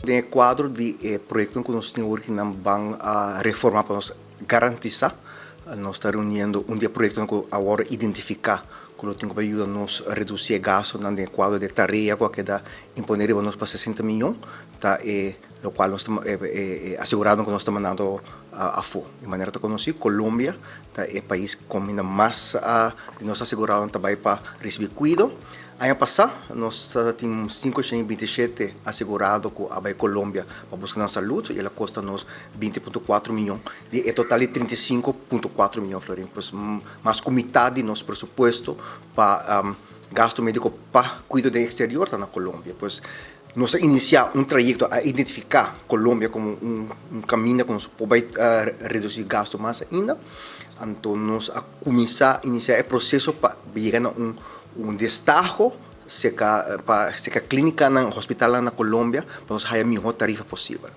Den e kuadro di e proyektonan ku nos tin awor ki nan ban a reforma pa nos garantisá, nos ta reuniendo un di e proyektonan ku a wòrdu identifiká ku lo tin ku bai yuda nos redusí e gastunan den e kuadro di e tarea ku a keda imponé riba nos pa 60 miyon, ta e lokual nos ta e aseguradonan ku nos ta mandando afó. Di manera ta konosí, Colombia ta e pais kaminda mas di nos aseguradonan ta bai pa risibí kuido. Aña pasá nos tin 527 asegurado ku a bai Colombia pa buska nan salud i el a kosta nos 20.4 miyon di e total di 35.4 miyon florin. Pues mas ku mitad di nos presupuesto pa gasto médiko pa kuido den eksterior ta na Colombia. Pues nos a inisiá un trayekto a identifiká Colombia komo un kaminda ku nos por bai redusí gasto mas ainda. Anto nos a kuminsá inisiá e proseso pa yega na un un destaho serka pa serka klínikanan, hospitalnan na Colombia pa nos haya mihó tarifa posibel.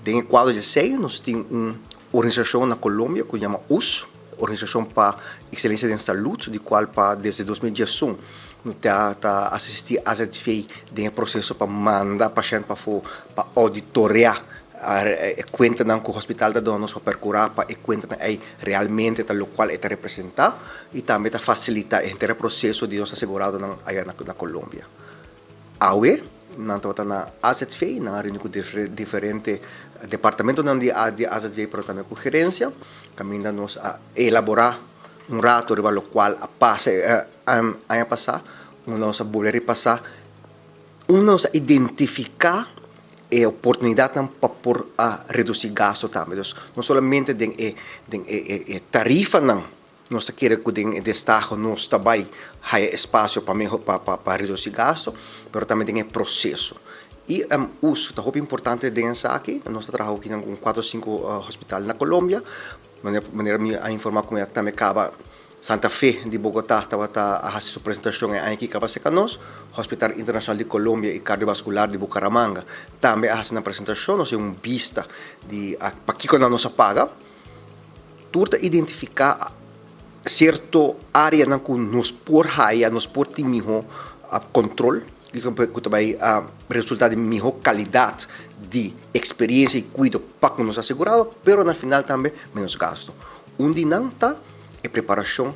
Den e kuadro di esei nos tin un organisashon na Colombia ku yama us, Organisashon pa Ekselensia den Salud, di kual pa desde 2011 no ta ta asistí AZV den e proseso pa manda pashènt pafó pa ouditoreá e kuentanan ku hospital ta duna nos pa perkurá pa e kuentanan ei realmente ta lokual e ta representá i tambe ta fasilitá e henter e proseso di nos aseguradonan aya na Colombia. Awe nan tabata na AZV, nan a reuni ku diferente departamentonan di AZV pero tambe ku gerensia kaminda nos a elaborá un rato riba lokual a pasa aña pasá, unda nos a bolbe repasá. Unda nos a identifiká e oportunidatnan pa por a redusí gasto tambe. Dus no solamente den e den e e tarifanan nos ta kere ku den e destaho nos ta bai haya espasio pa meho pa pa pa redusí gasto, pero tambe den e proseso. I uso ta hopi importante den esaki. Nos ta traha hokinan ku un kuater o sinku hospital na Colombia. Manera mi a informa ku mi a tambe kaba Santa Fe di Bogotá tabata a hasi su presentashon e aña aki kaba serka nos. Hospital Internashonal di Colombia i Kardiovaskular di Bucaramanga tambe a hasi nan presentashon. Nos tin un bista di pakiko nan nos a paga. Tur ta identifiká sierto áreanan ku nos por haya, nos por tin mihó kontrol i ku ta bai resultá den mihó kalidat di eksperensia i kuido pa ku nos asegurado, pero na final tambe ménos gasto. Un di nan ta e preparashon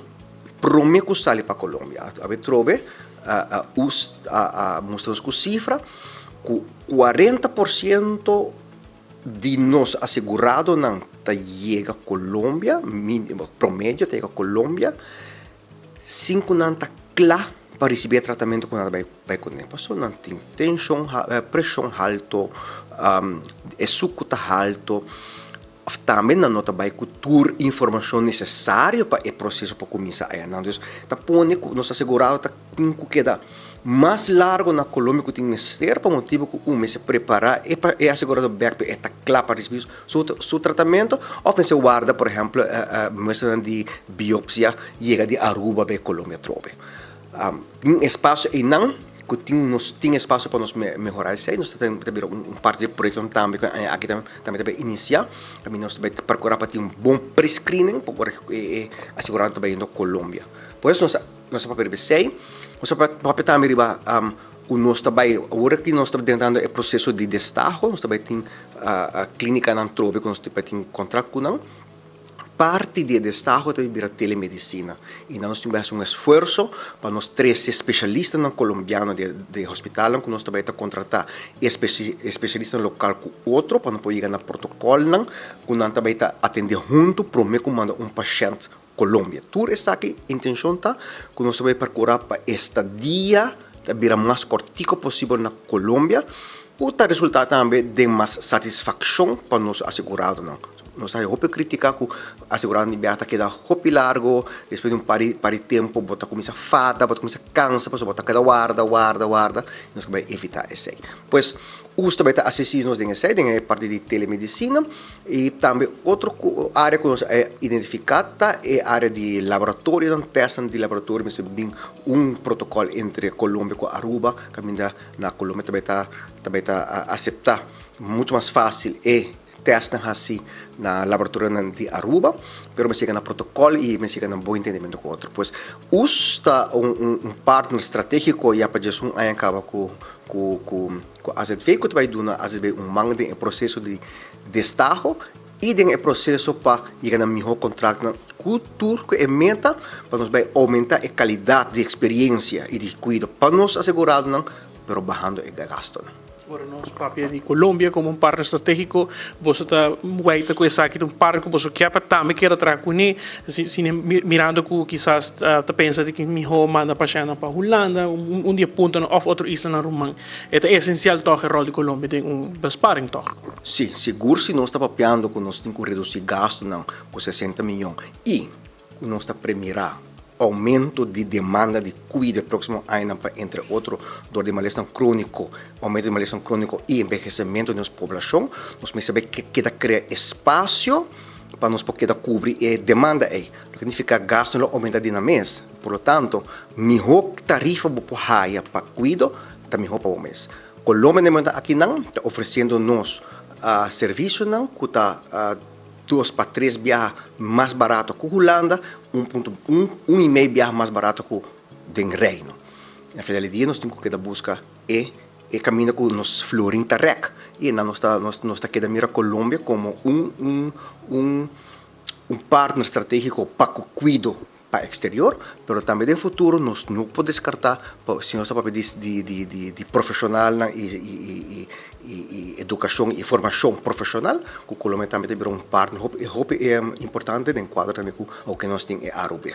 promé ku sali pa Colombia. Awe trobe us a mustra nos ku sifra ku 40% di nos aseguradonan ta yega Colombia, promedio ta yega Colombia, sin ku nan ta kla pa risibí e tratamentu ku nan ta bai kuné. Pasobra nan tin tenshon, preshon halto, e suku ta halto. Of tambe nan no ta bai ku tur informashon nesesario pa e proseso por kuminsá ayanan. Dus ta pone ku nos asegurado ta tin ku keda mas largo na Colombia ku tin mester pa motibu ku un mester prepará e pa e asegurado bèk pa e ta kla pa risibí su su tratamentu òf mester warda por ehèmpel muestranan di biopsia yega di Aruba bai Colombia atrobe. Tin espasio einan ku tin nos tin espasio pa nos mehorá esei. Nos ta ta bira un parti di e proyektonan tambe ku e aña aki tambe ta bai inisiá. Kaminda nos ta bai perkurá pa tin un bon pre-screening pa ora e asegurado ta bai yendo Colombia. Por eso nos nos a papia riba esei. Nos a papia tambe riba ku nos ta bai awor aki nos ta drentando e proseso di destaho. Nos ta bai tin klinikanan trobe ku nos ta bai tin kontrakt ku nan. Parti di e destaho ta bira telemedicina y nan nos tin bai haci un esfuerzo pa nos trece specialistanan colombiano di e hospitalnan cu nos ta bai ta contrata y especialistanan local cu otro pa nos por yega na protocolnan cu nan ta bai ta atende hunto prome cu manda un pashent Colombia. Tur esaki intencion ta cu nos ta bai percura pa estadia ta bira mas cortico posibel na Colombia cu ta resulta tambe den mas satisfaccion pa nos aseguradonan. Nos ta haña hopi critica cu aseguradonan di biaha ta keda hopi largo, despues di un par di par di tempo bo ta cuminsa fada, bo ta cuminsa cansa pasobra bo ta keda warda, warda, warda, nos ke bai evita esey. Pues us ta bai ta asisti nos den esey, den e parti di telemedicina y tambe otro area cu nos a identifica ta e area di laboratorionan, testnan di laboratorio mester bin un protocol entre Colombia cu Aruba caminda na Colombia ta bai ta ta bai ta acepta mucho mas facil e. testnan hasi na laboratorionan di Aruba, pero mester yega na protocol y mester yega na bon entendimento cu otro. Pues us ta un un partner strategico ya pa 11 aña caba cu cu cu cu AZV cu ta bay duna AZV un man den e proceso di destaho y den e proceso pa yega na miho contractnan cu tur cu e meta pa nos bay aumenta e calidad di experiencia y di cuido pa nos aseguradonan pero bahando e gastonan. Ora nos papia di Colombia como un partner strategico, boso ta weita cu esaki ta un partner cu boso kier pa tambe keda traha cune, mirando cu kisas ta pensa di ki miho manda pashentnan pa Hulanda, un di e puntonan of otro islanan ruman. E ta esencial tog e rol di Colombia den un besparing tog? Si, sigur si nos ta papiando cu nos tin cu reduci gastonan cu 60 miyon y ku nos ta premirá oumento di demanda di kuido e próksimo añanan pa entre otro dor di malesnan króniko, oumento di malesnan króniko i enbehesementu di nos poblashon, nos mester bai keda krea espasio pa nos por keda kubri e demanda ei. Loke nifiká gastunan lo oumenta di nan mes. Por lo tanto, mihó tarifa bo por haya pa kuido ta mihó pa bo mes. Colombia na e momento akinan ta ofresiendo nos servisionan ku ta. Dos pa tres biaha mas barato ku Hulanda, un punto un, un i mei biaha mas barato ku den Reino. Na final di dia nos tin ku keda buska e e kaminda ku nos florin ta rèk. I einan nos ta nos nos ta keda mira Colombia komo un un un un partner stratégiko pa ku kuido pa exterior, pero tambe den futuro nos no por descarta pa si nos ta papia di di di di profesionalnan y y y educacion y formacion profesional cu Colombia tambe ta bira un partner hopi hopi importante den cuadro tambe cu awo nos tin e Arubig.